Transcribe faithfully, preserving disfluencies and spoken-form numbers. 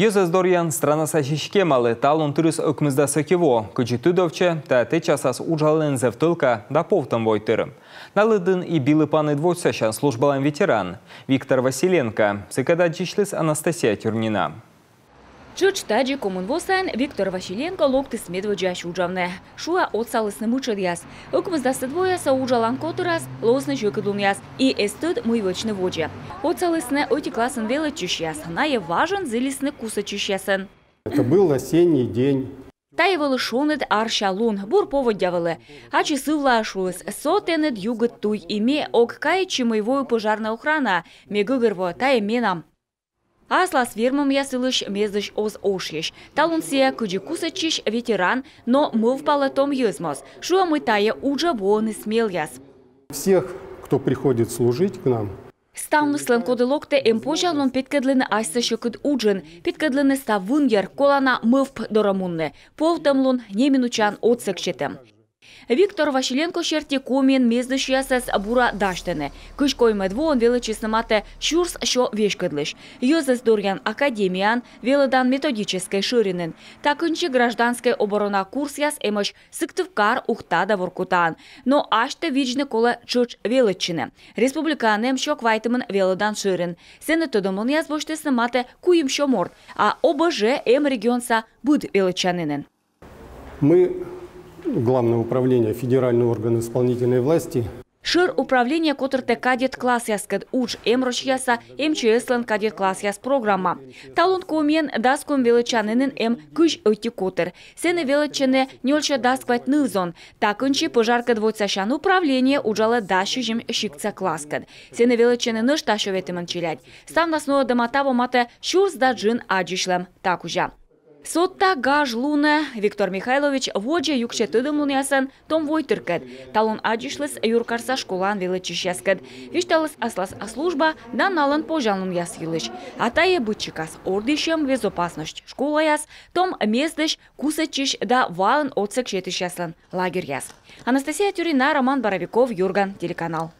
Йӧзӧс дорйан странаса сиськемалы талун тырис ӧкмысдас ӧти во. Кыдзи тыдовтчӧ, та тэтчасас уджалӧны зэв тӧлка да повтӧм войтыр. На лыдын и билы паныд водзсасян службалӧн ветеран Виктор Василенко. Сыкӧд аддзысьліс Анастасия Тюрнина. Тшӧтш тадзи комын во сайын Виктор Василенко локтіс медводдзаысь уджавны. Шуӧ, отсалісны мытшӧдъяс. Ӧкмысдасӧд вояса уджалан котырас лоисны сьӧкыдлунъяс. И эз тӧд, мый вӧчны водзӧ. Отсалісны ӧти классын велӧдчысьяс, найӧ важӧн зілисны кусӧдчысьясӧн. Это был осенний день. Тайӧ вӧлі шоныд арся лун, бур поводдя вӧлі. Ачыс ывлаӧ шуис: со тэныд югыд туй, и ме ог кайӧдчы, мый вои пӧжарнӧй охрана, ме гӧгӧрвоа, тайӧ менам. Аслас вермӧмъяс йылысь мездысь оз ошйысь. Талун сійӧ кыдзи кусӧдчысь, ветеран, но мӧвпалӧ том йӧз моз. Шуӧ, мый тайӧ уджӧ воӧны смелъяс. Всех, кто приходит служить к нам. Ставныслӧн, коді локтӧ, эм позянлун петкӧдлыны асьсӧ сьӧкыд уджын, петкӧдлыны став вынйӧр, колана мӧвп дорӧ мунны. Повтӧмлун, неминучаын отсӧг сетӧм. Виктор Василенко серти, Комиын мездысьясӧс бура дасьтӧны. Кызь коймӧд воын велӧдчисны матӧ сюрс сё веськӧдлысь. Йӧзӧс дорйан академияын велӧдан методическӧй шӧринын. Та кындзи гражданскӧй оборона курсъяс эмӧсь Сыктывкар, Ухта да Воркутаын. Но асьтӧ видзны колӧ тшӧтш велӧдчыны. Республикаын эм сё квайтымын велӧдан шӧрин. Сэні тӧдӧмлунъяс босьтісны матӧ куим сё морт, а ОБЖ эм регионса быд велӧдчанінын. Мы, Главное управление, федеральный орган исполнительной власти. Шӧр управление котыртӧ кадет классъяскӧд удж, эм Россияса МЧС-лӧн кадет классъяс программа. Талун Комиын дас куим велӧдчанінын эм кызь ӧти котыр. Сэні велӧдчӧны нёль сё дас квайт ныв-зон. Та кындзи пӧжаркӧд водзсасян управление уджалӧ дас сизим сиктса класскӧд. Сэні велӧдчӧны нӧшта сё ветымын челядь. Ставнас нуӧдӧма таво матӧ сюрс да джын аддзысьлӧм. Та кузя. Содта гаж лунӧ Виктор Михайлович водзӧ юксьӧ тӧдӧмлунъясӧн том войтыркӧд. Талун аддзысьліс юркарса школаын велӧдчысьяскӧд. Висьталіс аслас служба да налӧн позянлунъяс йылысь. А тайӧ быдсикас ордйысьӧм, безопасность школаяс, том мездысь кусӧдчысь да ваын отсӧг сетысьяслӧн лагерьяс. Анастасия Тюрина, Роман Боровиков, Юрган телеканал.